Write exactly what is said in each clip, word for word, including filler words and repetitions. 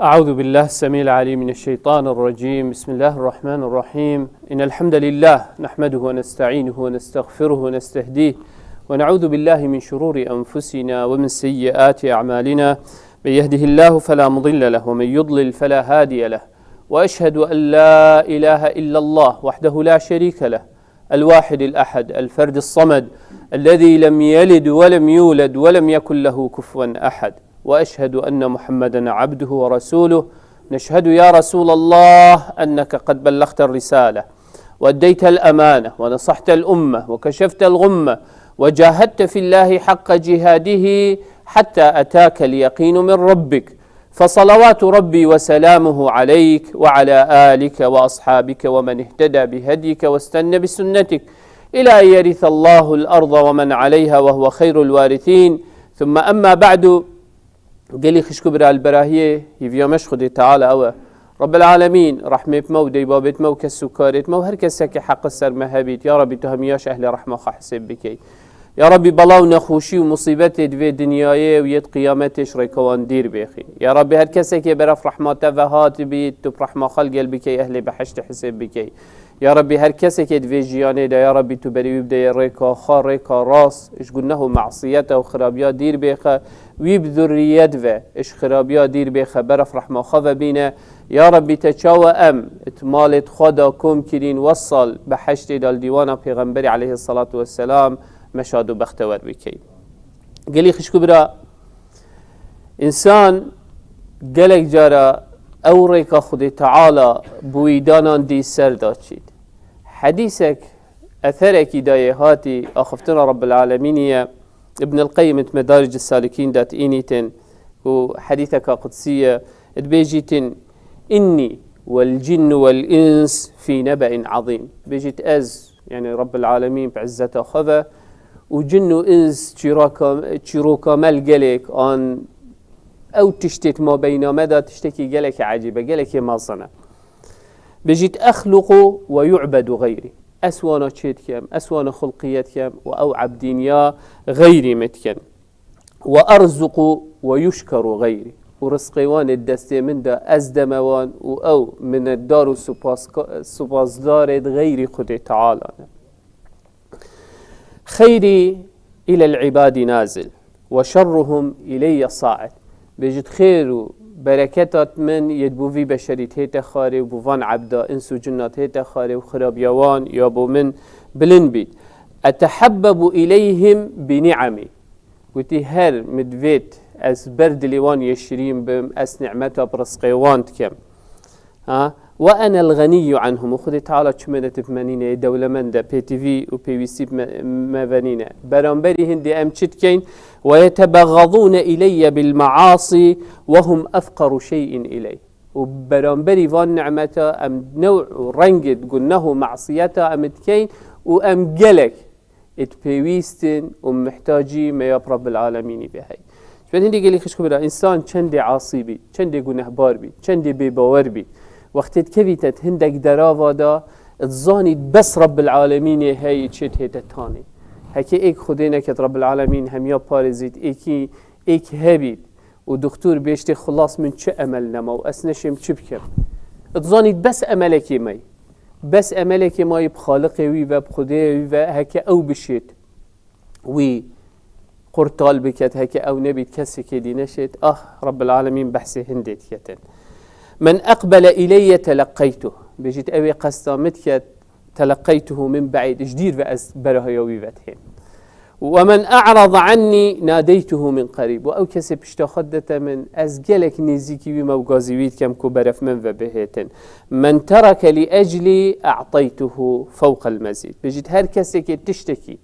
أعوذ بالله السميع العليم من الشيطان الرجيم. بسم الله الرحمن الرحيم. إن الحمد لله نحمده ونستعينه ونستغفره ونستهديه، ونعوذ بالله من شرور أنفسنا ومن سيئات أعمالنا. من يهده الله فلا مضل له، ومن يضلل فلا هادي له. وأشهد أن لا إله إلا الله وحده لا شريك له، الواحد الأحد، الفرد الصمد، الذي لم يلد ولم يولد ولم يكن له كفوا أحد. وأشهد أن محمدا عبده ورسوله. نشهد يا رسول الله أنك قد بلغت الرسالة وأديت الأمانة ونصحت الأمة وكشفت الغمة وجاهدت في الله حق جهاده حتى أتاك اليقين من ربك، فصلوات ربي وسلامه عليك وعلى آلك وأصحابك ومن اهتدى بهديك واستن بسنتك إلى أن يرث الله الأرض ومن عليها وهو خير الوارثين. ثم أما بعد. Gelî xişk û bira, li berahiyê hîviya me ji Xwedê Teala ew e. Rabbil Alemîn, rehmê bi me û deybabêt me û kes û karêt me û her kesekê heqi ser me hebît. Ya Rabbî, tu hemiya ji ehlê rehma xwe hisêb bikey. Ya Rabbî, bela û nexweşî û musîbetê di vê dinyayê û yê di qiyametê ji rêka wan dîr bêxî. Ya Rabbî, her kesekê beref rehma te ve hatibî, tu bi rehma xwe li gel bikey, ehlê behiştê hisêb bikey. Ya Rabbî, her kesekê di vê jiyanê de, ya Rabbî, tu berî wî bideyê rêka xwe, rêka rast, ji guneh û mesiyeta û xirabiya dîr bêxe, wî bi zurriyet ve, ji xirabiya dîr bêxe, beref rehma xwe ve bîne. Ya Rabbî, te çawa em, di malê xwe de kom kirîn, wesal behiştê de li dîwana Pêxemberî aleyhisselatu vesselam me şad û bextewer bikey. Gelî xişk û bira, însan gelek cara ew rêka Xwedê Teala bi wî danan dî ser da çît. Hedîsek, etherekî dayê hatî axiftina Rabbil Alemînî ye. Ibn el-Qeyyim di Medarij Salikîn de tînîtin û hedîseka qudsî ye. Dibêjîtin, "Inni vel cinnu vel ins fî nebe'in azîm." Bêjît, ez, yani Rabbil Alemîn bi izzeta xwe ve û cin û ins çîroka, çîroka me li gelek an ew tiştê di mabeyna me de tiştekî gelekî ecîb e, gelekî mezin e. Bêjît, "Exluqu ve yu'bedu xeyrî." Ez wana çê dikem, ez wana xulqiye dikem û ew ebdîniya xeyrî min dikin. "Ve erzuqu ve yuşkeru xeyrî." Û rizqê wan ê destê min de ez deme wan û ew minetdar û supaska-, supasdarê di xeyrî Xwedê Teala ne. "Xeyrî ilel ibadî nazil ve şerruhum ileyye said." Bêjit, xêr û bereketa min yê bo vî beşerî tête xwarê û bo van ebda, ins û cinna tête xwarê û xirabiya wan ya bo min bilind bît. "Etehebbebu ileyhim bi ni'emî." Gotî, her min divêt ez ber dilê wan yê şirîn bim, ez nimeta bi rizqê wan dikim. Ha? "Ve enel ğeniyyu anhum." Û Xwedê Teala çi minet bi me nîne, yê dewlemend e, pêtivî û pêwîstî bi me, me ve nîne. Beramberî hindê em çi dikeyn? "Ve yetebeğazûne ileyye bil measî ve hum efqaru şey'in ileyh." Û beramberî van nimeta em new û rengê di guneh û mesiyeta em dikeyn û em gelek ê di pêwîstin û mihtacî me ya bi Rabbil Alemînî bê hey. Ji ber hindê gelî xişk û bira, însan çendê asî bî, çendê gunehbar bî, çendê bêbawer bî, wextê dikevîte di hindek derava de, dizanî bes Rabbil Alemînê hey çê dihête tanê. Heke êk Xwedê neket Rabbil Alemîn hemiya parêzît, êkî, êk hebît û doktor bêştê xulas min çi emel nema û ez neşêm çi bikim. Dizanît bes emelekê me ye. Bes emelekê mayî bi Xaliqê wî ve, bi Xwedêyê wî ve, heke ew bişêt, wî qurtal biket, heke ew nebît, kesekê dî neşêt. Ah, Rabbil Alemîn behsê hindê diketin. "Men eqbele ileyye teleqqeytuh." Bêjît, ew ê qesta min diket, "teleqqeytuhu min be'îd." Ji dîr ve ez berahaya wî ve dihêm. "Ve men a'rada anni nadeytuhu min qarîb." Û ew kesê pişta xwe didete min, ez gelek nêzîkî wî me û gazî wî dikem ku beref min ve bihêtin. "Men tereke li eclî a'teytuhu fewqel mezîd." Bêjît, her kesekê tiştekî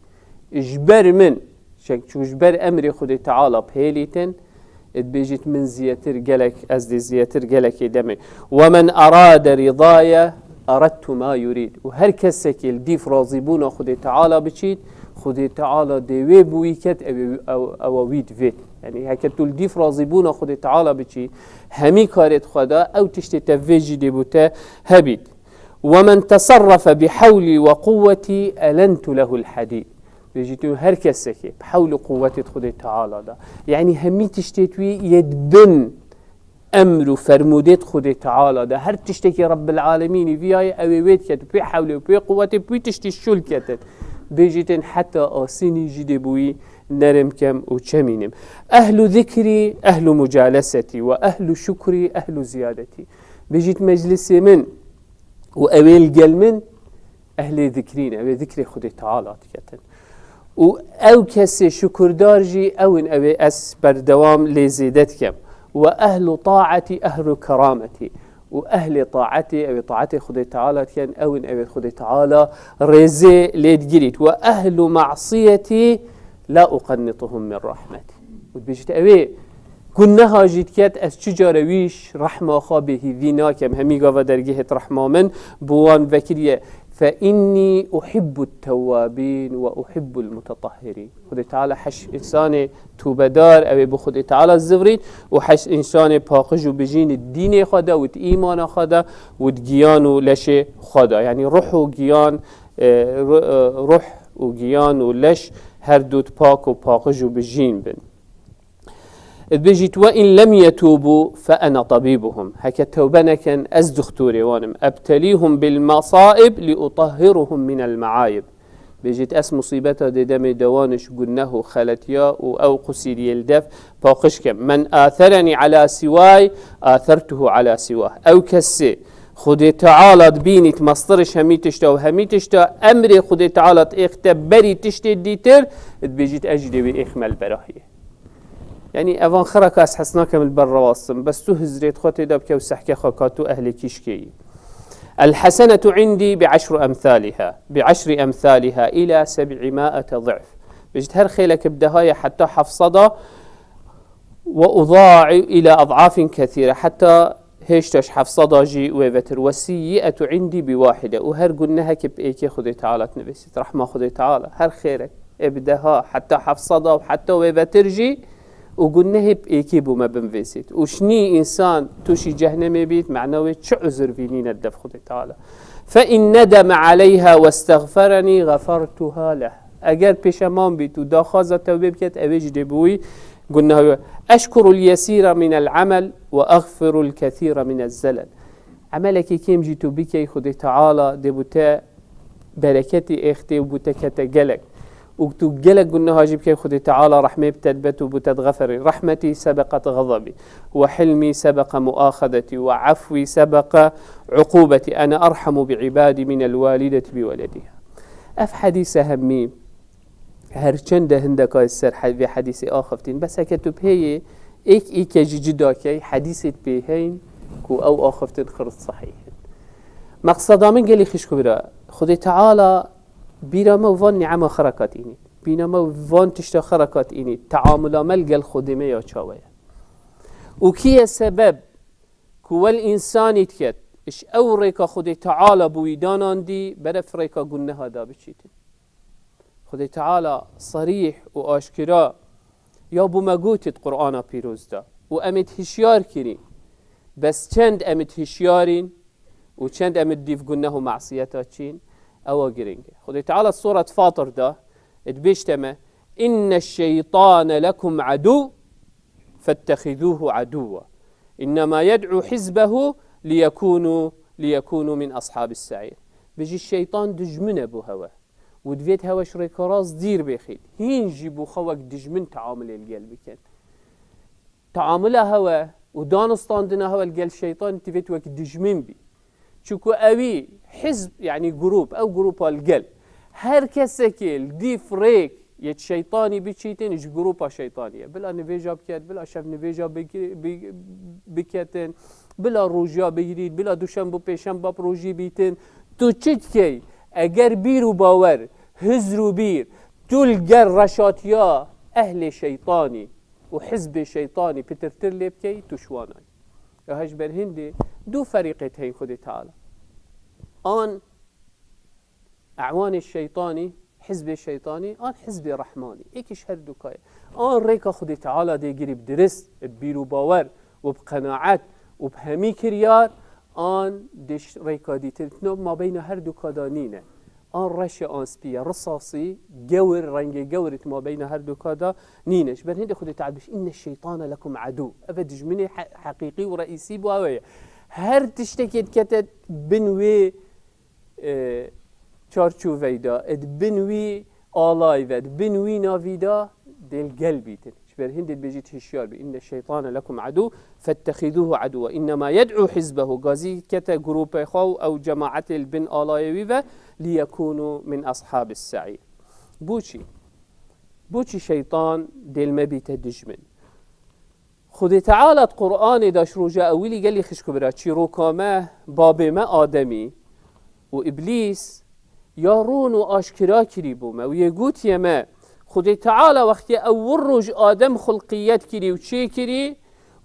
ji ber min, çek-, çû ji ber emrê Xwedê Teala bihêlîtin, dibêjît, min zêdetir gelek, ez dê zêdetir gelekê demê. "Ve men erade rîdaye eredtu ma yurîd." Û her kesekê li dîf razîbûna Xwedê Teala biçît, Xwedê Teala dê wê bi wî ket, ew, ew, ewa wî divêt. Yani heke tu li dîf razîbûna Xwedê Teala biçî, hemî karê di xwe de, ew tiştê te vê jî dê bo te hebît. "Ve men teserrefe bi hewlî ve quwwetî elentu lehul hedîd." Bêjî tu her kesekê bi hewl û quwwetê di Xwedê Teala de. Yani hemî tiştê tu yê di bin emr û fermûdêt Xwedê Teala de. Her tiştekî Rebbil Alemînî viyayê ew ê wê diket, pê hewlê û pê quwetê pê tiştî şûl ketin. Bêjîtin heta asînî jî dê bûyî nerim kem û çemînim. Ehlu zikrî, ehlu mucalesetî ve ehlu şukrî, ehlu ziyadetî. Bêjît meclisê min û ew ê li gel min ehlê zikrî ne, ew ê zikrê Xwedê Teala diketin. Û ew kesê şukurdar jî ew in, ew ê ez berdewam lê zêde dikem. Ve ehlu taetî ehlu kerametî. Û ehlê taetê, ew ê taetê Xwedê Teala diken, ew in, ew ê Xwedê Teala rêzê lê digirît. Ve ehlu masiyetî la uqennituhum min rahmetî. Û dibêjit, ew ê guneha jî diket, ez çi care wîş rehma xwe bêhîvî nakem. Hemî gava dergehêt rehma min bi wan vekiriye. Fe innî uhibbu tewwabîn ve uhibbu mutetahhirîn. Xwedê Teala heş însanê tûbedar, ew ê bi Xwedê Teala zivrîn û heş însanê paqij û bijîn di dînê xwe de û di îmana xwe de û di giyan û leşê xwe de. Yanî ruh û giyan, e, ru-, e, ruh û giyan û leş her du pak û paqij û bijîn bin. Dibêjît, "Ve in lem yetûbû fe ene tabîbuhum." Heke tewbe neken, ez dixtorê wan im. "Ebtelîhum bil mesaib li utahhiruhum minel meayib." Bêjît, ez musîbeta dê demê de wan ji guneh û xeletiya û ew qusîriyê li dev paqij kem. "Men atherenî ala siway, athertuhu ala siwah." Ew kesê Xwedê Teala dibînît mestir ji hemî tişta û hemî tişta emrê Xwedê Teala dêxte berî tiştê dîtir, dibêjît, ez jî dê wî êxme li berahiyê. Yanî evan xiraka ez hes nakem li ber rewastim. Bes tu hizrêt xwe tê de bike û sehke xwe ka tu ehlê kîşkê yî. "El hesenetu indî bi eşru emsaliha, bi eşri emsaliha ila seb'i maete zif." Bêjit her xêlek bi deha ye heta heft seda ve uda'i ila ad'afin kethîre. Heta hêşta ji heft seda jî wê vetir. "Ve seyyi'etu indî bi wahide." Û her gunehekê bi êkê Xwedê Teala dinivîsît. Rehma Xwedê Teala. Her xêrek ê bi deha heta heft seda û heta wê vetir jî û gunehê bi êkê bo me binivîsît. Û şinî însan tûşî cehnemê bît, mena wê çi uzr vînîne dev Xwedê Teala. "Fe in nedeme aleyha ve estexferenî xefertuha leh." Eger pêşeman bît û daxwaza tewbê biket, ew ê jî dê bi wî guneh wê. "Eşkurul yesîra minel amel ve exfirul kethîra minez zelel." Emelekî kêm jî tu bikey, Xwedê Teala dê bo te bereketî êxtê û bo te kete gelek. Û tu gelek guneha jî bikey, Xwedê Teala rehmê bi te dibet û bo te dixeferî. "Rahmetî sebeqet xezebî, ve hilmî sebeqe muaxedetî, ve efwî sebeqe uqûbetî. Ene erhemu bi ibadî minel walidetî bi weledîha." Ev hedîse hemî, her çend de hindeka ser he-, vê hedîsê axiftin, bes heke tu pêyê êk êke jî cida key, hedîsêt pê heyn ku ew axiftin xirt sehîh in. Meqseda min gelî xişk û bira, Xwedê Teala bîra me van nîema xirakat înît. Bîra me van tişta xirakat înît. Teamula me li gel Xwedê me ya çawe ye. Û kî ye sebeb ku wel însanî diket, iş ew rêka Xwedê Teala bi wî danandî, beref rêka guneha da biçîtin. Xwedê Teala serîh û aşkira ya bo me gotit Qur'ana Pîroz de. Û em ê hişyar kirîn. Bes çend em ê hişyarîn û çend em ê dîv guneh û masiyeta çîn, ewa giring e. Xwedê Teala Suret Fatir de dibêjte me, "İnne şeytane lekum aduv, fettehizuhu aduva. İnnemâ yed'u hizbehu liyekûnû, liyekûnû min ashabis se'îr." Bijî, şeytan dijmin e bo hewe. Û divêt hewe ji rêka rast dîr bêxît. Hîn jî bo xwe wek dijmin teamulê li gel bikin. Teamula hewe û danistandina hewe li gel şeytanî divêt wek dijmin bî. Çiku ewî hizb, yanî grûp, ew grûpa li gel. Her kesekê li dîf rêk yê şeytanî biçîtin, ji grûpa şeytanî ye. Bila nivêja biket, bila şev nivêja bigi-, bi-, biketin, bila rojiya bigirît, bila duşem bo pêşemba bi rojî bîtin. Tu çi dikey? Eger bîr û bawer, hizr û bîr, tu li gel reşatiya ehlê şeytanî û hizbê şeytanî pitirtir lê bikey, tu ji wan ayî. Ya ji ber hindê du ferîqê heyî Xwedê Teala. An ewanê şeytanî, hizbê şeytanî, an hizbê rehmanî. Êkiş her du kayê. An rêka Xwedê Teala dê girî bi dirist, bi bîr û bawer û bi qenaet û bi hemî kiryar, an dê ji rêka dîtir. Tino mabeyna her du ka da nîne. An reşe an spî ye, risasî, gewir, rengê gewirî di mabeyna her du ka de nîne. Ji ber hindê Xwedê Teala dibêje, "Inne şeytane lekum adû." Ev e dijminê he-, heqîqî û reîsî bo ew e. Her tiştekê dikete bin wê, e, çarçoveyî de, di bin wî alayî ve, di bin wî navî de, dê li gel bîtin. Ji ber hindê dibêjît hişyar bî. "Inne şeytane lekum adû, fettexidûhu adûwe. Înnema yed'û hizbehu." Gazî kete grûpê xwe û ew cemaetê li bin alayê wî ve, "liyekûnû min ashabis se'îr." Boçî? Boçî şeytan dê li me bîte dijmin? Xwedê Teala di Qur'anê de ji roja ewilî gelî xişk û bira çîroka me, babê me Ademî û Îblîs ya rûn û aşkira kirî bo me û yê gotiye me, Xwedê Teala wextê ew wir roj Adem xulqiyet kirî û çêkirî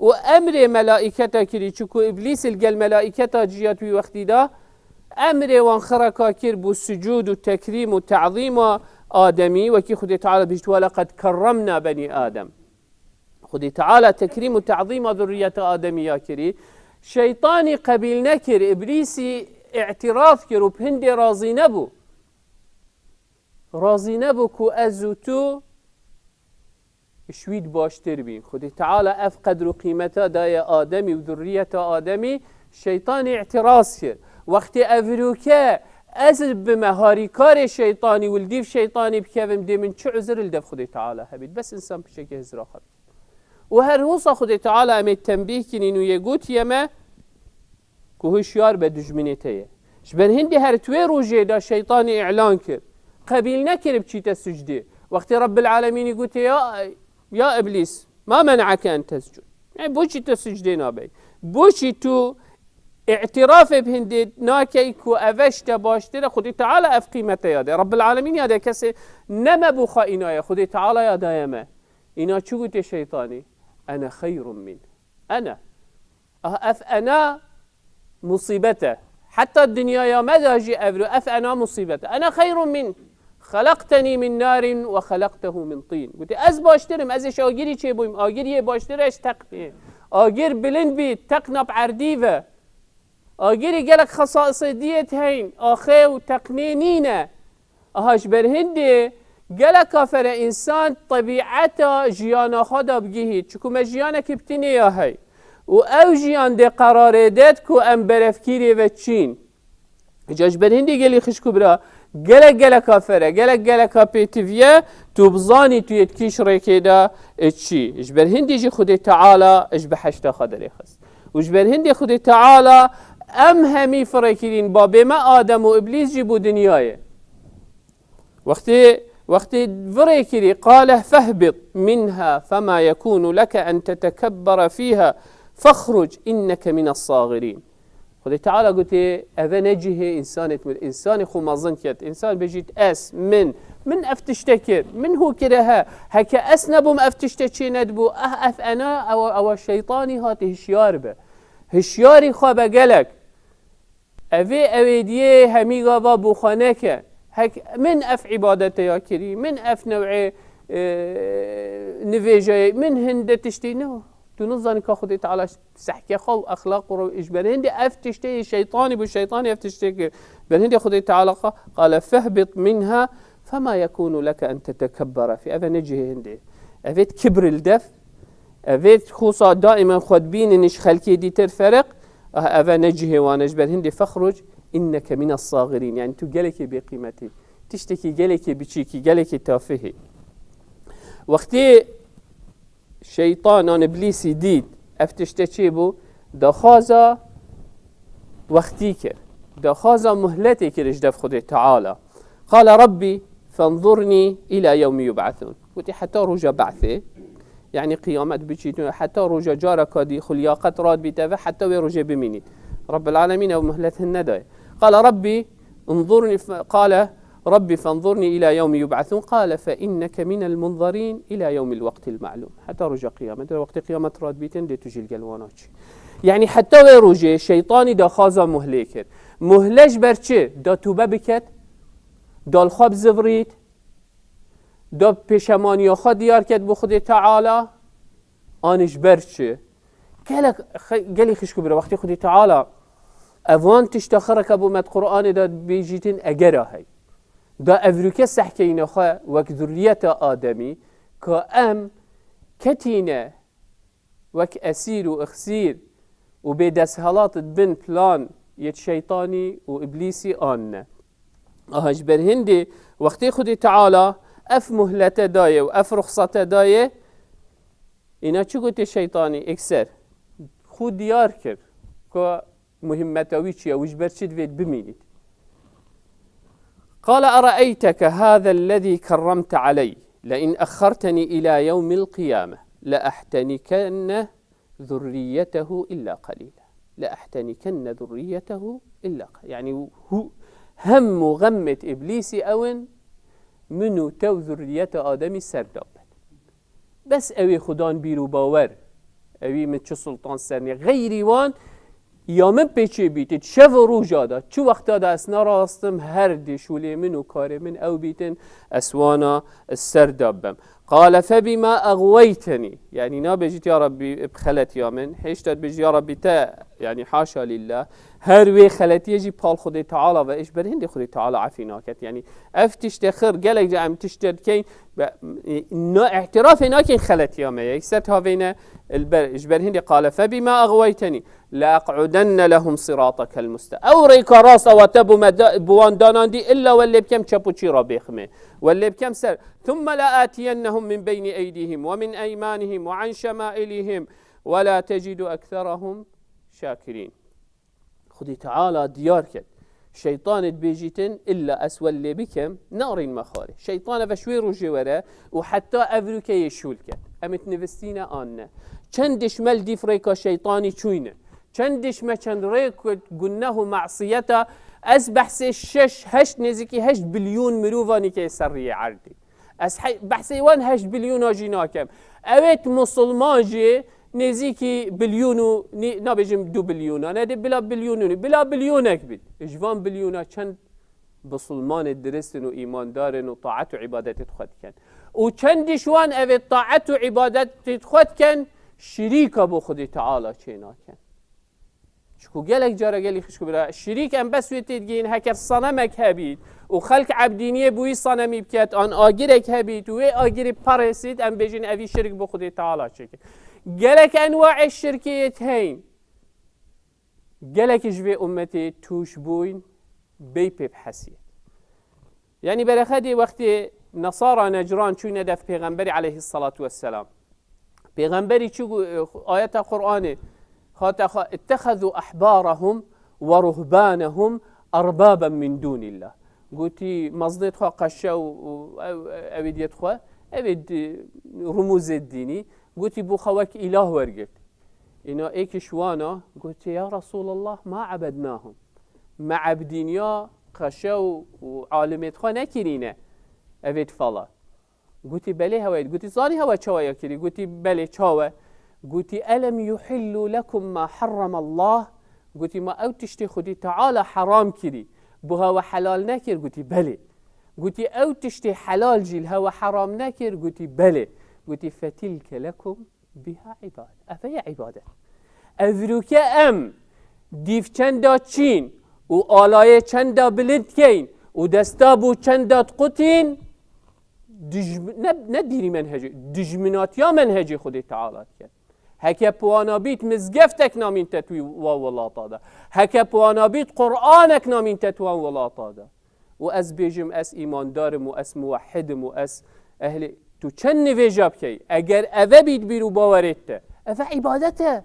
û emrê melaîketa kirî, çiku Îblîs li gel melaîketa ciya di wî wextî de emrê wan xireka kir, bû sucûd û tekrîm û te'zîma Ademî, wekî Xwedê Teala dibêjit, "Weleqed kerremna benî Adem." Xwedê Teala tekrîm û te'zîma zurriyeta Ademî ya kirî. Şeytanî qebîl nekir, Îblîsî îtiraz kir û bi hindê razî nebû. Razî nebû ku ez û tu ji wî di baştir bîn. Xwedê Teala ev qedr û qîmeta daye Ademî û zurriyeta Ademî, şeytanî îtiraz kir. Wextê ev rûke ez bime harîkarê şeytanî û li dîv şeytanî bikevim, dê min çi uzir li dev Xwedê Teala hebît? Bes însan pişekê hizra xwe bît. Û her wisa Xwedê Teala em ê tembîh kinîn û yê gotiye me ku hişyar be, dijminê te ye. Ji ber hindê her di wê rojê de şeytanî îlan kir. Qebîl nekir biçîte sucdê. Wextê Rabbil Alemînî gotiye, "Ya, ya Îblîs, ma men'ake en tescud?" Yani, boçî tu sucdê nabey? Boçî tu îtirafê bi hindê nakey ku ev e ji te baştir e? Xwedê Teala ev qîmete ya de. Rabbil Alemîn ya de kesê ne me bû xwe îna ye. Xwedê Teala ya daye me. Îna çi gotiye şeytanî? "Ene xeyrun min." Ene. Ah, ev ena musîbet e. Heta dinyaya me de jî ev ro, ev ena musîbet e. "Ene xeyrun min. Xelaqtenî min narin ve xelaqtehu min tîn." Gotiye, "Ez baştir im, ez ê ji agirî çêbûyim. Agir yê baştir e ji teqnê. Agir bilind bî, teqna bi erdî ve." Agirî gelek xesaisê diyê heyîn, axê û teqnê nîne. Aha, ji ber hindê gelek afere însan tebîeta jiyana xwe da bigihît. Çiku me jiyanekî bi tinê ya hey. Û ew jiyan dê qerarê det ku em berevkîrê ve çîn. Îca ji ber hindê gelî xişk û bira, gelek gelek afere, gelek gelek a pêtiviye, tu bizanî tu yê di kî şirêkê de, e, çî. Ji ber hindê jî Xwedê Teala ji behişta xwe derêxist. Û ji ber hindê Xwedê Teala em hemî firê kirîn, babê me Adem û Îblîs jî bû dinyayê. Wextê, wextê virê kirî, "Qale fehbit minha fema yekunu leke en tetekebbere fiha fexruc inneke mines sagirin." Xwedê Teala gotê, "Eve ne cihê însanê, însanê xwe mezin ket. Însan bêjît ez, min, min ev tişte kir, min hû kire he. Heke ez nebûm ev tişte çê nedibû. Ah, ev ena, ewa, ewa şeytanî hatî hişyar be. Hişyarî xwe be gelek. Evê, ewê diyê hemî gava bo xwe neke. Hek min ev îbadete ya kirî, min ev newê, e, nivêjeyê, min hinde tiştî ne." Tu nizanî ka Xwedê Teala sehke xwe û exlaq û rew-, ji ber hindê ev tiştê yê şeytanî bû, şeytanî ev tiştê kir. Ber hindê Xwedê Teala xa-, qale fehbit minha fema yekunu leke en tetekebbere fî. Eve ne cihê hindê. Evê kibr li dev, evê xusa daîmen xwe dibînin ji xelkê dîtir fereq, ah, eve ne cihê wan e, ji ber hindê fexruc inneke mine sagirin. Yani tu gelekê bêqîmetî. Tiştekî gelekê biçîkî, gelekê tafihî. Wextê şeytan an Îblîsî dît ev tişte çê bû, daxwaza wextî kir. Daxwaza muhletê kir ji dev Xwedê Teala. Qale Rabbî fenzurnî îla yewmî yub'esûn. Gotî heta roja behsê, yani qiyamet biçît, heta roja careka dî xwe liyaqet radbît eve, heta wê rojê bimînît. Rabbil Alemîn ew muhlet hin nedaye. Qale Rabbî انظرني ف-، قال رب فانظرني إلى يوم يبعثون، قال فإنك من المنظرين إلى يوم الوقت المعلوم. Heta roja qiyamet, wextê qiyamet radbîtin dê tu jî li gel wana çî. Yani heta wê rojê şeytanî daxwaza muhlê kir. Muhle ji ber çi? Da tûbe biket, da li xwe bizivirît, da pêşemaniya xwe diyar ket bo Xwedê Teala, an ji ber çi? Gelek xe-, gelî xişk û bira, wextê Xwedê Teala evan tişta xireka bo me di Qur'anê de bêjîtin egera hey. Da evrûke sehkeyne xwe wek zurriyeta Ademî, ka em ketîne wek esîr û ixsîr û bêdesthilat bin plan yêt şeytanî û îblîsî an ne. Aha ji ber hindê wextê Xwedê Teala ev muhlete daye û ev ruxsate daye, îna çi gotê şeytanî? Ekser xwe diyar kir ku muhimmeta wî çi ye û ji ber çi divêt bimînît. قال أرأيتك هذا الذي كرمت علي لئن أخرتني إلى يوم القيامة لأحتنكن ذريته إلا قليلا. لأحتنكن ذريته إلا قليلا. Yani hu-, hem û xemmet îblîsî ew in, min û te û zurriyeta Ademî ser dabin. Bes ew ê xudan bîr û bawer, ewî min çi sultan ser nê. Xeyrî wan ya min pêçê bîtit, şev û roja da, çi wexta da ez narastim, her dî şûlê min û karê min ew bîtin, ez wana ser da bim. قال فبما أغويتني. Yani nabêjit ya Rabbî bi xeletiya min. Hêşta dibêjit ya Rabbî te, yani haşa lillah. Her wê xeletiyê jî pal Xwedê Teala ve, ji ber hindê Xwedê Teala efî naket. Yani ev tiştê xir, gelek ca em tiştê dikeyn, be-, na îtirafê nakin xeletiya me ye. Yekser tavêne li ber, ji ber hindê قال فبما أغويتني لأقعدن لهم صراطك المستقيم. Ew rêka rast ewa te bo me da-, bo wan danandî, illa we lê bikem çep û çî rabêximê. We lê bikem ser. ثم لآتينهم من بين أيديهم ومن أيمانهم وعن شمائلهم ولا تجد أكثرهم شاكرين. Xwedî Teala diyar ket. Şeytanê dibêjîtin, illa ez we lê bikem, narîn me xwarê. Şeytan eve ji wê rojê were û heta evrûkeyê şûl ket. Em ê nivistîne an ne. Çend diş me li dîf rêka şeytanî çûyne. Çend diş me çend rêk guneh û masiyeta, ez behsê şeş, heşt, nêzîkî heşt bilyon mirovanî ke ser riyê erdî. Ez he-, behsê wan heşt bilyona jî nakem. Ewêt musulman jî nêzîkî bilyon û nî-, nabêjim du bilyona, ne de bila bilyon û nî, bila bilyonek bît. Ji van bilyona çend bisulmanê dirist in û îmandar in û taet û îbadetê xwe dikin? Û çendî ji wan evê taet û îbadetê xwe dikin, şirîka bo Xwedê Teala çê nakin? Çiku gelek cara gelî xişk û bira, şirîk em bes wê têdigihîn, heker sanemek hebît û xelk ebdîniyê bi wî sanemî biket, an agirek hebît û wê agirê parêsît, em bêjin evî şirk bi Xwedê Teala çêkir. Gelek enwaê şirkê yê heyn. Gelek ji vê ummetê tûş bûyn, bey pê bihesiyê. Yani berexedê wextê Nesara Necran çûyne def Pêxemberî aleyhissalatu vesselam. Pêxemberî çi gu-, ayeta Qur'anê hate xwe, "اتخذوا أحبارهم ورهبانهم أربابا من دون الله." Gotî, meznêt xwe qeşe û, û ew, ew êdiyet xwe, ev ê di-, rumûzê dînî, gotî, bû xwe wek îlah wergirt. Îna êkî ji wana gotî, "Ya Resulallah, ma ebednahum." Me ebdîniya qeşe û, û alimêt xwe nekirîne. Evêt fala. Gotî, "Belê hewe." Gotî, "Zanî hewe çawa ya kirî?" Gotî, "Belê, çawe?" Gotî, "Elem yuhillu lekum ma harramallah?" Gotî, "Ma ew tiştê Xwedî Teala heram kirî, bi hewe helal nekir?" Gotî, "Belê." Gotî, "Ew tiştê helal jî li hewe heram nekir?" Gotî, "Belê." Gotî, "Fetilke lekum biha îbadet." Ev heye îbadet. Evrûke em dîv çenda çîn û alayê çenda bilind keyn û desta bû çenda diqutîn, dijm-, ne, ne dîrî menhecê, dijminatiya menhecê Xwedê Teala dikin. Heke piwana bît mizgeftek namîn te tu wa welata de. Heke piwana bît Qur'anek namîn te tu wan welata de. Û ez bêjim, ez îmandar im û ez muwehhid im û ez ehlê, tu çend nivêja bikey, eger eve bît bîr û bawerêt te, eve îbadet e.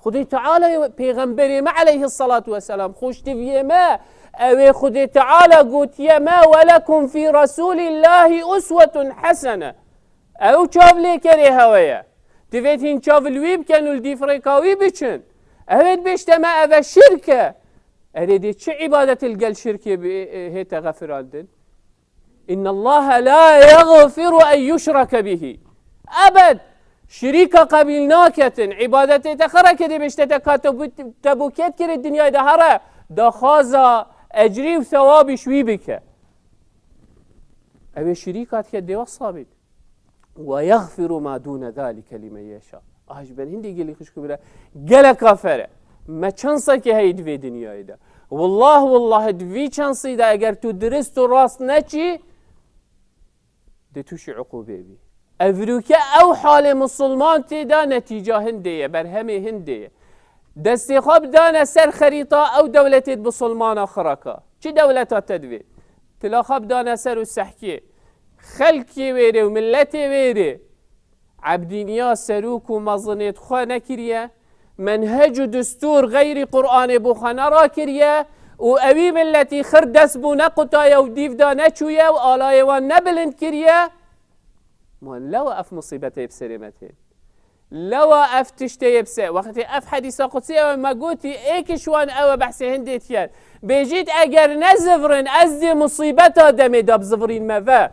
Xwedê Teala ye, Pêxemberê me aleyhissalatu vesselam, xoştiviyê me, ew ê Xwedê Teala gotiye me, "Welekum fî Resûlîllahî uswetun hesene." Ew çavlêkerê hewe ye. Divêt hîn çav li wî bikin û li dîf rêka wî biçin. Ew ê dibêjte me, eve şirk e. Erê dê çi îbadet li gel şirkê bi, e, hête xefirandin? "İnnallaha la yaghfiru en yushrake bihi." Ebed şirîka qebîl naketin. Îbadetê te xereke dê bêjte te ka te bu-, te bo kêt kirê dinyayê de here daxwaza ecrî û sewabî ji wî bike. Ew ê şirîka dike dê wexsa bît. "Ve yagfiru ma dûne zalike limen yeşa." Ah, ji ber hindê gelî xişk û bira, gelek afer e. Me çend sekê heyî di vê dinyayê de. Wallah, wallah, di vî çansî de eger tu dirist û rast neçî, di tûşî uqûbê bî. Evroke ew halê misilman tê de netîca hindê ye, berhemê hindê ye. Destê xwe bidane ser xerîta ew dewletê di bisilmana xiraka. Çi dewleta te divê? Tila xwe bidane ser û sehkê. Xelkê wêrê û milletê wêrê. Ebdîniya serok û mezinêt xwe nekiriye. Menhec û distûr xeyrî Qur'anê bo xwe nerakiriye û ewî milletî xir dest bo nequtaye û dîv de neçûye û alayê wan nebilind kiriye. Ma lewa ev musîbetê bi serê me tên. Lewa ev tiştê yê bi se-, wextê ev hedîsa qudsî ew e, me gotî, êk ji wan ew e, behsê hindê diket. Bêjît, eger nezivirin, ez dê musîbeta demê de bizivirîn me ve.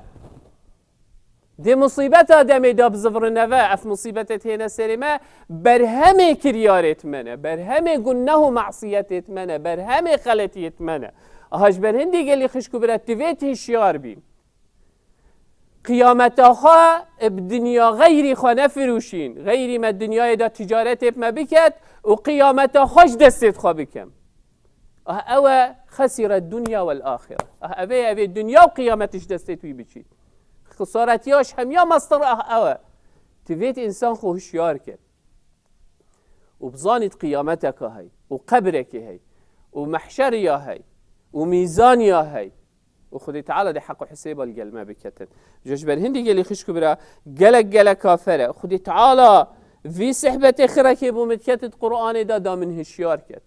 Dê musîbeta demê de bizivirine ve, ev musîbetê têne serê me, berhemê kiryarêt me ne, berhemê guneh û masiyetêt me ne, berhemê xeletiyêt me ne. Aha ji ber hindî gelî xişk û bira, divêt hişyar bîn. Qiyameta xwe bi dinya xeyrî xwe nefirûşîn. Xeyrî me dinyayê de ticaretê bi me biket û qiyameta xwe ji destê xwe bikim. Ah, ew e xesîre dunya wel axire. Ah, ev ê, ev ê dinya û qiyamet ji destê wî biçît. Xisaretiya ji hemiya mestir, ah, ew e. Divêt însan xwe hişyar kir. Û bizanît qiyameteka hey, û qebrekê hey, û mehşeriya hey, û mîzaniya hey. Û Xwedê Teala dê heq û hisêba li gel me biketin. Ji, ji ber hindî gelî xişk û bira, gelek, gelek kafer e. Xwedê Teala vî sihbetê xirekê bo min diket di Qur'anê de, da min hişyar ket.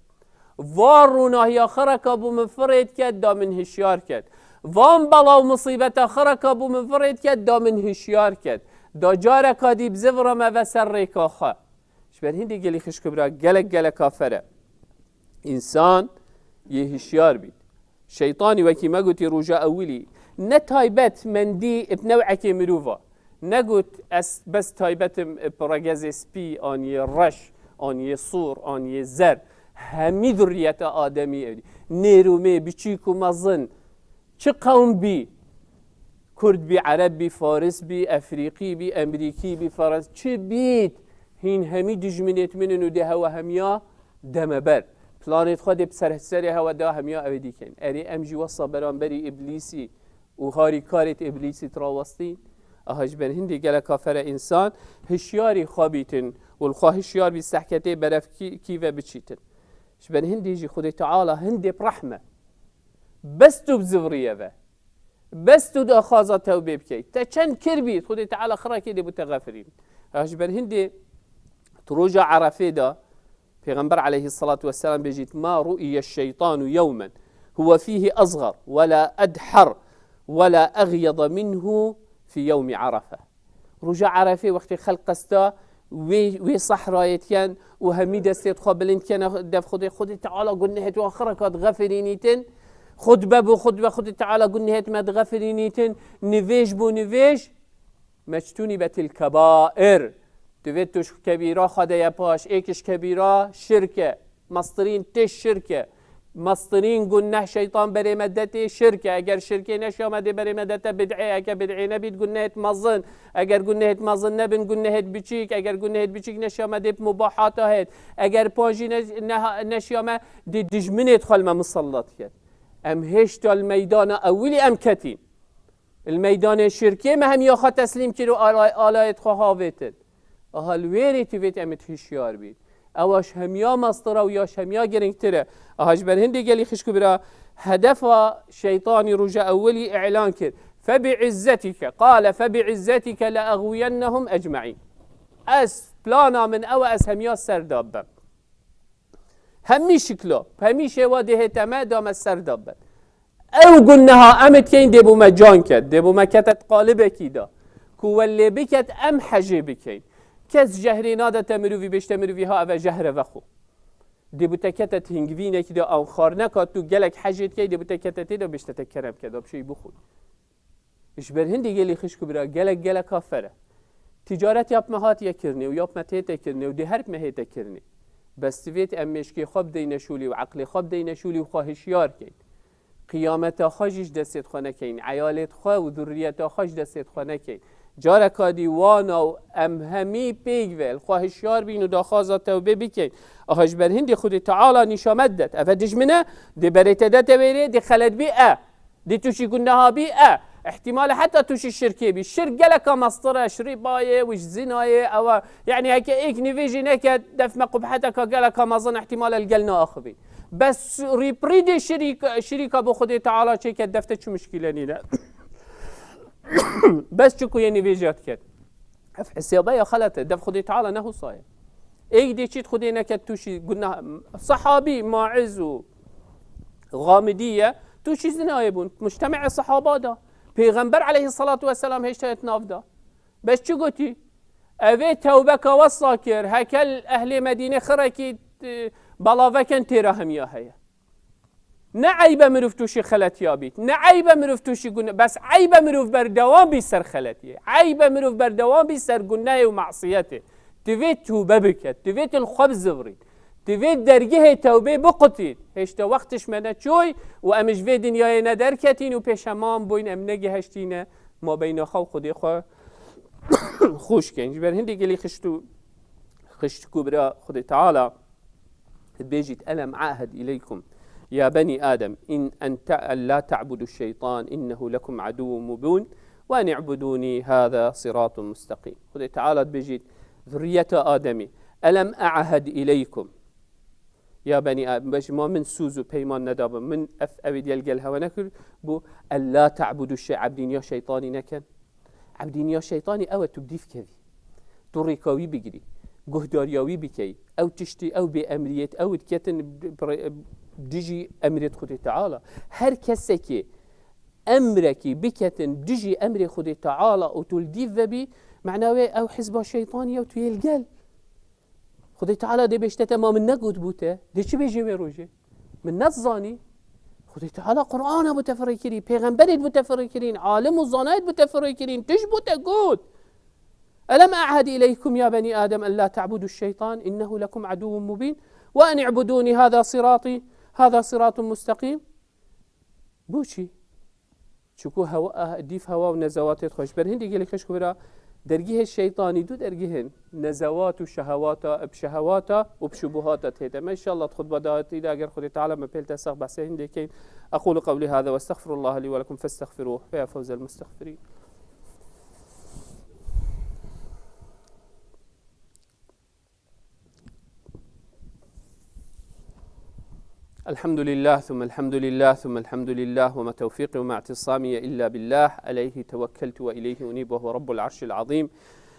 Van rûnahiya xireka bo min firêt ket, da min hişyar ket. Van bela û misîbeta xireka bo min firêt ket, da min hişyar ket. Da careka dî bizivire me ve ser rêka xwe. Ji ber hindî gelî xişk û bira, gelek, gelek kafer e. Însan yê hişyar bît. Şeytanî, wekî me gotî roja ewilî, ne taybet mendî bi new'ekê mirova. Negot, ez bes taybet im bi regezê spî, an yê reş, an yê sor, an yê zer. Hemî zurriyeta Ademî ew. Nêr û mê, biçîk û mezin. Çi qewm bî? Kurd bî, Ereb bî, Faris bî, Efrîqî bî, Emrîkî bî, Ferans-, çi bît? Hîn hemî dijminêt min in û dê hewa hemiya deme ber. Planêt xwe dê bi ser, serê hewa da hemiya ew ê dîkin. Erê, em jî wesa beramberî Îblîsî û harîkarêt Îblîsî trawestîn. Aha ji ber hindê gelek kafere însan hişyarî xwe bîtin û li xwe hişyar bî sehketê berevkî, kî ve biçîtin. Ji ber hindê jî Xwedê Teala hindê bi rehme. Bes tu bi zivriye ve. Bes tu daxwaza tewbê bikey. Te çend kir bî, Xwedê Teala xirakê dê bo te xefirîn. Ha, ji ber hindê tu roja Erefê de Pêxember aleyhissalatu vesselam bêjît, "Ma ru'iye şeytanu yewmen huve fihi azgar ve la edhar ve la aghyada minhu fi yewmi Arefe." Roja Erefê wextê xelk qesta wê, wê sehrayê diken û hemî destê xwe bilind kene dev Xwedê, Xwedê Teala gunehêt wan xireka dixefirînîtin. Xutbe bo xutbe Xwedê Teala gunehêt me dixefirînîtin. Nivêj bo nivêj. Mectunibetil kebair. Divê tu ji kebîra xwe de ye paş. Êk ji kebîra şirk e. Mestirîn tişt şirk e. Mestirîn guneh şeytan berê me detê şirk e. Eger şirkê neşya me dê berê me dete bid'ê. Eger bid'ê nebît gunehêt mezin. Eger gunehêt mezin nebin gunehêt biçîk. Eger gunehêt biçîk neşya me dê bi mubahata hêt. Eger pan jî ne-, neha-, neşya me dê dijminêt xwe li me misellat ket. Em hêşta li meydana ewilî em ketîn. Li meydanê şirkê me hemiya xwe teslîm kir û alay-, alayêt xwe havêtin. Aha li wêrê tivêt em ê hişyar bîn. Ewa ji hemiya mestir e û ya ji hemiya girîngtir e. Aha ji ber hindê gelî xişk û bira hedefa şeytanî roja ewilî îlan kir. Febi'izzetike, qale febi'izzetike le eğwiyennehum ecmaîn. Ez, plana min ew e, ez hemiya ser da bibem. Hemî şikla, hemî şêwa dê hête me da me ser da bin. Ew guneha em ê dikeyn dê bo me can ket, dê bo me kete di qalibekî de. Ku we lê biket em hejê bikeyn. Kes jehrê nade te mirovî, bêj te mirovî ha eve jehre vexwe. Dê bo te kete di hingivînekî de an xarneka tu gelek hejê dikey, dê bo te kete tê de bêj te te kerem ke da bi şey bixwe. Ji ber hindê gelî xişk û bira gelek gelek kafer e. Ticaret ya bi me hatiye kirinê û ya bi me tête kirinê û dê her bi me hête kirinê. Bes divêt em mêşkê xwe bideyne şûlî û eqlê xwe bideyne şûlî û xwe hişyar keyn. Qiyameta xwe jî ji destêt xwe nekeyn. Eyalêt xwe û zurriyeta xwe ji destêt xwe nekeyn. Careka dî wana û em hemî pêk ve li xwe hişyar bîn û daxwaza tewbê bikin. Aha ji ber hindî Xwedê Teala nîşamet det. Eve dijmin e, dê berê te de tewêrê, dê xelet bî e. Dê tûşî guneha bî e. Îhtimal e heta tûşî şirkê bî. Şirk geleka mestir e, ji rîbayê û ji zinayê ew e. Yanî heke êk nivêjî neke def me qubheteka geleka mezin îhtimal e li gel neaxivî. Bes rîprîdê şirîk-, şirîka bo Xwedê Teala çêke def te çi muşkîle nîne. Bes çi ku yê nivêja diket. Ev hesaba ya xelet e. Dev Xwedê Teala nehusaye. Êk dê çît Xwedê neket tûşî gunah. Sahabî Maiz û Gamidî ye. Tûşî zinayê bûn. Mujtemeê sahaba da. Pêxember aleyhissalatu vesselam hêştayet nav da. Bes çi gotî? Evê tewbeka wesa kir. Hekel ehlê Medînê xirekî, e, belaveken têra hemiya heye. Ne eyb e mirov tûşî xeletiya bît. Ne eyb e mirov tûşî gune-, bes eyb e mirov berdewam bî ser xeletiyê. Eyb e mirov berdewam bî ser gunehê û masiyetê. Divê tûbe biket. Divê tu li xwe bizivirît. Divê dergehê tewbê biqutît. Hêşta wextiş me neçûy û em ji vê dinyayê nederketîn û pêşeman bûyn, em negihiştîne mabeyna xwe û Xwedê xwe xweş keyn. Ji ber hindê gelî xişt û xişt ku bira Xwedê Teala Dibêjît, "Elem a'hed ileykum ya benî Adem in en te-, en la ta'budu şeytan innehu lekum aduwwun mubin ve en i'buduni hâzâ sirâtun musteqîm." Xwedê Teala dibêjît, "Zurriyeta Ademî, elem a'hed ileykum ya benî Adem, be ji ma min sûz û peyman nedabin, min ev ewê diyel gel hewe nekir, bu en la ta'budu şey-, ebdîniya şeytanî neken." Ebdîniya şeytanî ew e tu bi dîv kevî. Tu rêka wî bigirî. Guhdariya wî bikey. Ew tiştî, ew bê emriyêt, ew diketin bi-, bi-, dijî emrêt Xwedê Teala. Her kesekê emrekî biketin dijî emrê Xwedê Teala û tu li dîv vebî, mena wê ew hizba şeytanî ye û tu yê li gel. Xwedê Teala dê bêjte te ma min negot bû te. Dê çi bêjê wê rojê? Min nezanî. Xwedê Teala Qur'ana bû te firê kirî, pêxemberê bû te firê kirîn, alim û zanayê bû te firê kirîn, tij bû te got. Elem a'hed ileykum ya benî Adem en la ta'budu şeytan innehu lekum aduwwun mubin ve en i'buduni hâzâ sirâtî, hâzâ sirâtun musteqîm. Bo çî? Çiku hewa, eh, dîv hewa û nezewatê dixwe. Ji ber hindî gelî xişk bira dergihê şeytanî du dergihên nezewat û şehewata, bi şehewata û bi şubuhata tê de. Me inşallah di xutba dahatî de eger Xwedê Teala me pêl te sax behsê hindê keyn. أقول قولي هذا وأستغفر الله لي ولكم فاستغفروه فيا فوز المستغفرين. الحمد لله ثم الحمد لله ثم الحمد لله وما توفيقي وما اعتصامي إلا بالله عليه توكلت وإليه أنيب وهو رب العرش العظيم.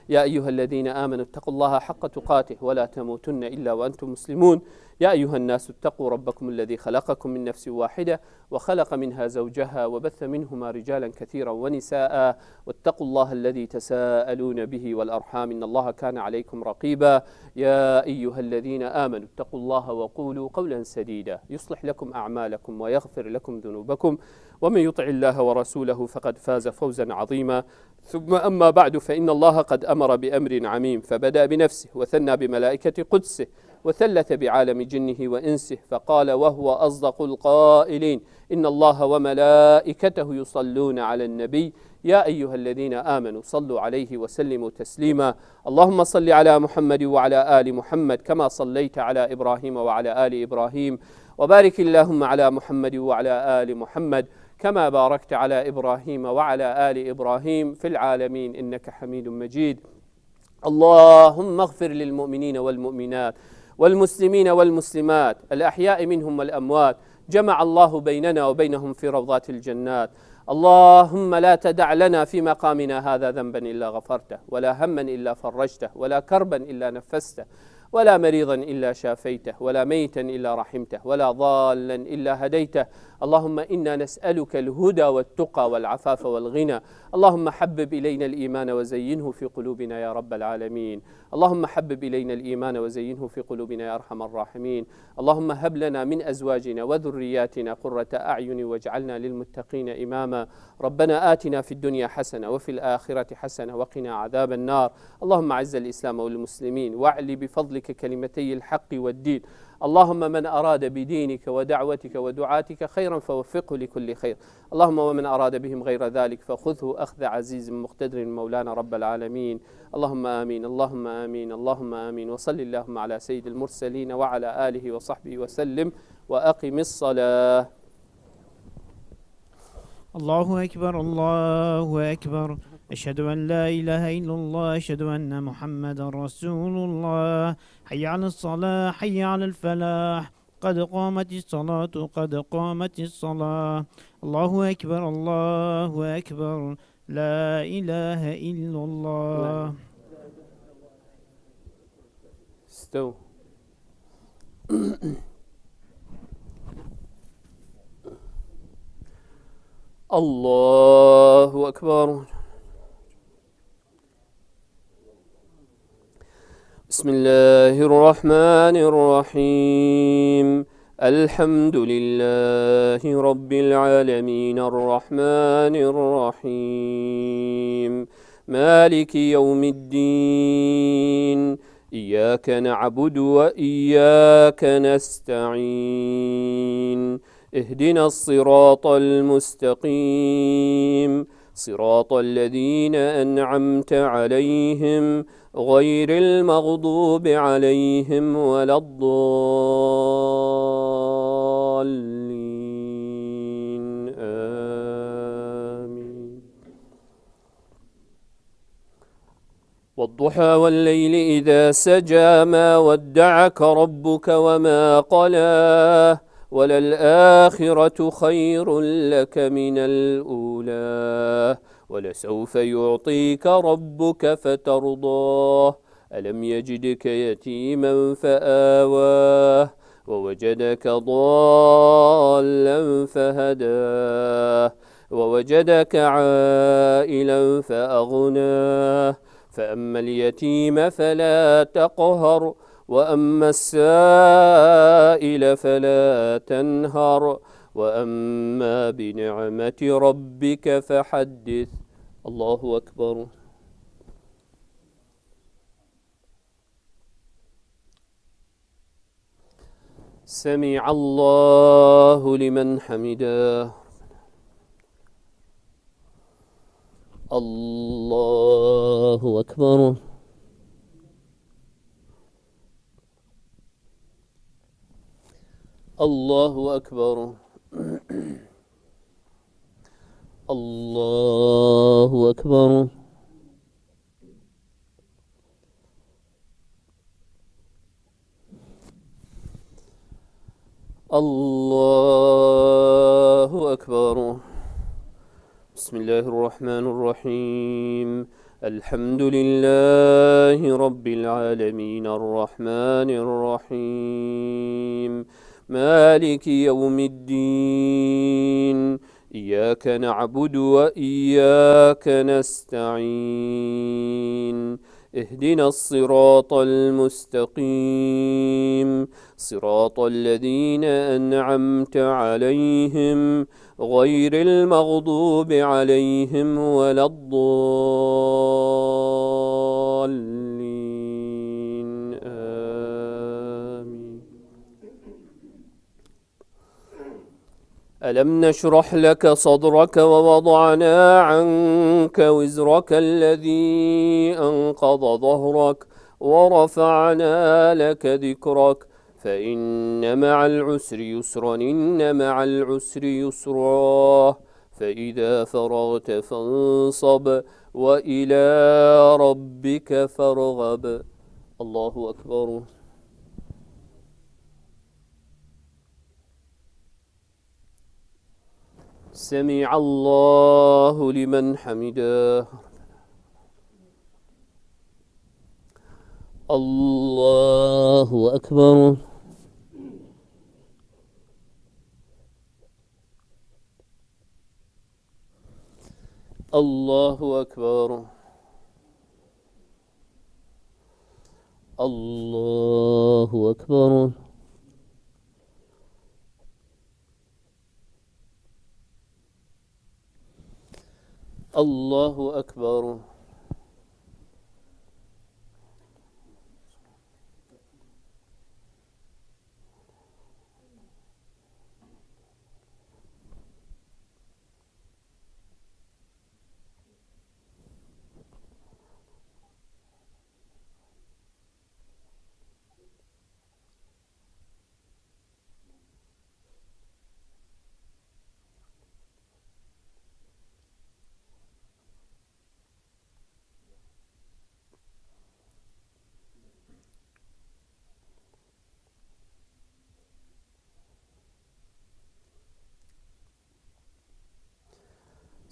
يا أيها الذين آمنوا اتقوا الله حق تقاته ولا تموتن إلا وأنتم مسلمون. يا أيها الناس اتقوا ربكم الذي خلقكم من نفس واحدة وخلق منها زوجها وبث منهما رجالا كثيرا ونساء واتقوا الله الذي تساءلون به والأرحام إن الله كان عليكم رقيبا. يا أيها الذين آمنوا اتقوا الله وقولوا قولا سديدا يصلح لكم أعمالكم ويغفر لكم ذنوبكم ومن يطع الله ورسوله فقد فاز فوزا عظيما. ثم أما بعد فإن الله قد أمر بأمر عميم فبدأ بنفسه وثنى بملائكة قدسه وثلث بعالم جنه وإنسه فقال وهو أصدق القائلين: إن الله وملائكته يصلون على النبي يا أيها الذين آمنوا صلوا عليه وسلموا تسليما. اللهم صل على محمد وعلى آل محمد كما صليت على إبراهيم وعلى آل إبراهيم وبارك اللهم على محمد وعلى آل محمد كما باركت على إبراهيم وعلى آل إبراهيم في العالمين إنك حميد مجيد. اللهم اغفر للمؤمنين والمؤمنات والمسلمين والمسلمات الأحياء منهم والأموات. جمع الله بيننا وبينهم في روضات الجنات. اللهم لا تدع لنا في مقامنا هذا ذنبا إلا غفرته، ولا هما إلا فرجته، ولا كربا إلا نفسته، ولا مريضا إلا شافيته، ولا ميتا إلا رحمته، ولا ضالا إلا هديته. اللهم إنا نسألك الهدى والتقى والعفاف والغنى. اللهم حبب إلينا الإيمان وزينه في قلوبنا يا رب العالمين. اللهم حبب إلينا الإيمان وزينه في قلوبنا يا أرحم الراحمين. اللهم هب لنا من أزواجنا وذرياتنا قرة أعين واجعلنا للمتقين إماما. ربنا آتنا في الدنيا حسنة وفي الآخرة حسنة وقنا عذاب النار. اللهم أعز الإسلام والمسلمين واعل بفضلك ككلمتي الحق والدين. اللهم من أراد بدينك ودعوتك ودعاتك خيرا فوفقه لكل خير. اللهم ومن أراد بهم غير ذلك فخذه أخذ عزيز مقتدر مولانا رب العالمين. اللهم آمين، اللهم آمين، اللهم آمين. وصل اللهم على سيد المرسلين وعلى آله وصحبه وسلم. وأقم الصلاة. الله أكبر، الله أكبر. أشهد أن لا إله إلا الله، أشهد أن محمدا رسول الله. حي على الصلاة، حي على الفلاح. قد قامت الصلاة، قد قامت الصلاة. الله أكبر، الله أكبر. لا إله إلا الله. استو. الله أكبر. بسم الله الرحمن الرحيم. الحمد لله رب العالمين، الرحمن الرحيم، مالك يوم الدين، إياك نعبد وإياك نستعين، اهدنا الصراط المستقيم، صراط الذين أنعمت عليهم، غير المغضوب عليهم ولا الضالين. آمين. والضحى والليل إذا سجى، ما ودعك ربك وما قلى، وللآخرة خير لك من الأولى، ولسوف يعطيك ربك فترضى، ألم يجدك يتيما فآوى، ووجدك ضالا فهدى، ووجدك عائلا فأغنى، فأما اليتيم فلا تقهر، وأما السائل فلا تنهر، وأما بنعمة ربك فحدث. الله أكبر. سمع الله لمن حمده. الله أكبر. الله أكبر. الله أكبر. الله أكبر. بسم الله الرحمن الرحيم. الحمد لله رب العالمين، الرحمن الرحيم، مالك يوم الدين، إياك نعبد وإياك نستعين، اهدنا الصراط المستقيم، صراط الذين أنعمت عليهم، غير المغضوب عليهم ولا الضالين. آمين. ألم نشرح لك صدرك ووضعنا عنك وزرك الذي أنقض ظهرك ورفعنا لك ذكرك، فإن مع العسر يسرا، إن مع العسر يسرا، فإذا فرغت فانصب، وإلى ربك فارغب. الله أكبر. سمع الله لمن حمده. الله أكبر. الله أكبر. الله أكبر. الله أكبر.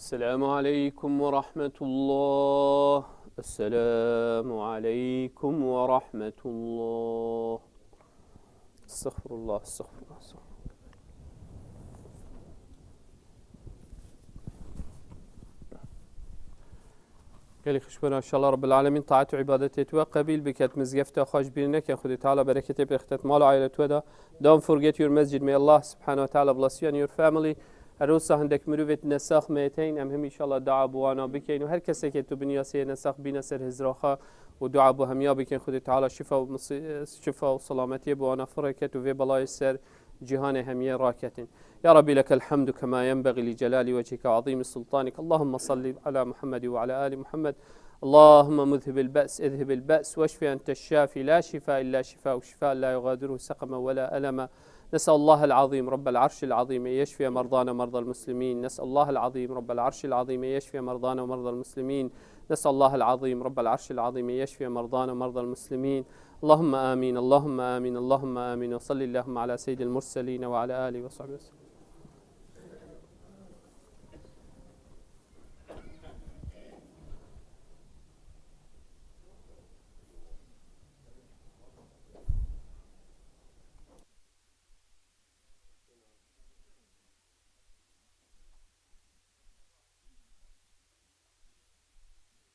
السلام عليكم ورحمة الله. السلام عليكم ورحمة الله. Estağfurullah, estağfurullah, estağfurullah. Gelî xişbera, inşallah Rabbil Alemin taat û ibadetê tu qebîl biket, mizgefta xwe ji bîr neke, Xwedê Teala bereketê bixete mal aile tu da. Don't forget your masjid. May Allah subhanahu wa ta'ala bless you and your family. Her wisa hindek mirovê nesax meyeteyn, em him inşallah dua bi wana bikeyn û her kesekê tu binyasê nesax bîne ser hizra xwe û dua bo hemiya bikin. Xwedê Teala şifa û misi-, şifa û selametiyê bi wana fireket û vê belayê ser cîhanê hemiyê raketin. يا ربي لك الحمد كما ينبغي لجلال وجهك وعظيم سلطانك. اللهم صل على محمد وعلى آل محمد. اللهم مذهب البأس اذهب البأس واشف أنت الشافي لا شفاء إلا شفاءك شفاء لا يغادر سقما ولا ألما. نسأل الله العظيم رب العرش العظيم أن يشفي مرضانا ومرضى المسلمين. نسأل الله العظيم رب العرش العظيم أن يشفي مرضانا ومرضى المسلمين. نسأل الله العظيم رب العرش العظيم أن يشفي مرضانا ومرضى المسلمين. اللهم آمين، اللهم آمين، اللهم آمين. وصل اللهم على سيد المرسلين وعلى آله وصحبه وسلم.